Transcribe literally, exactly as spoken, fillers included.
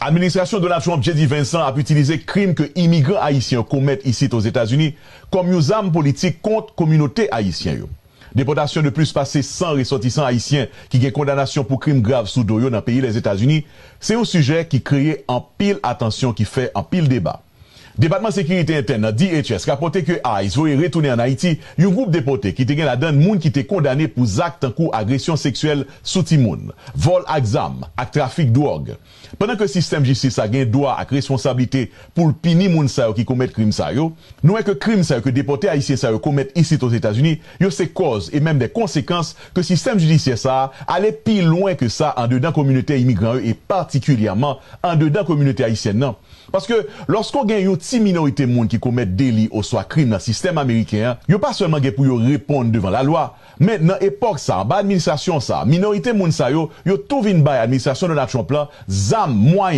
Administrasyon Donald Trump, J D Vance lan, ap itilize krim ke imigran ayisyen yo komèt isit Ozetazini kòm yon zam politik kont kominote ayisyen yo. Depòtasyon de plis pase san resòtisan ayisyen ki gen kondanasyon pou krim grav sou do yo nan peyi Lèzetazini se yon sijè ki kreye anpil atansyon, ki fè anpil deba. Depatman Sekirite Entèn nan, D H S, rapòte ke ICE voye retounen ann Ayiti yon gwoup depòte ki te gen ladann moun ki te kondane pou zak tankou agresyon seksyèl sou timoun, vòl ak zam, ak trafik dwòg. Pandan ke sistèm jistis la gen dwa ak responsablite pou l pini moun sa yo ki komèt krim sa yo, nou wè ke krim sa yo ke depòte ayisyen sa yo komèt isit Ozetazini, yo se kòz e menm de konsekans ke sistèm jidisyè sa a ale pi lwen ke sa andedan kominote imigran yo e patikilyèman andedan kominote ayisyèn nan. Paske lòske w gen yon ti minorite moun ki komèt deli oswa krim nan sistèm ameriken an, yo pa sèlman gen pou yo reponn devan lalwa, men nan epòk sa, anba administrasyon sa, minorite moun sa yo, yo tou vin bay administrasyon Donald Trump lan zam, mwayen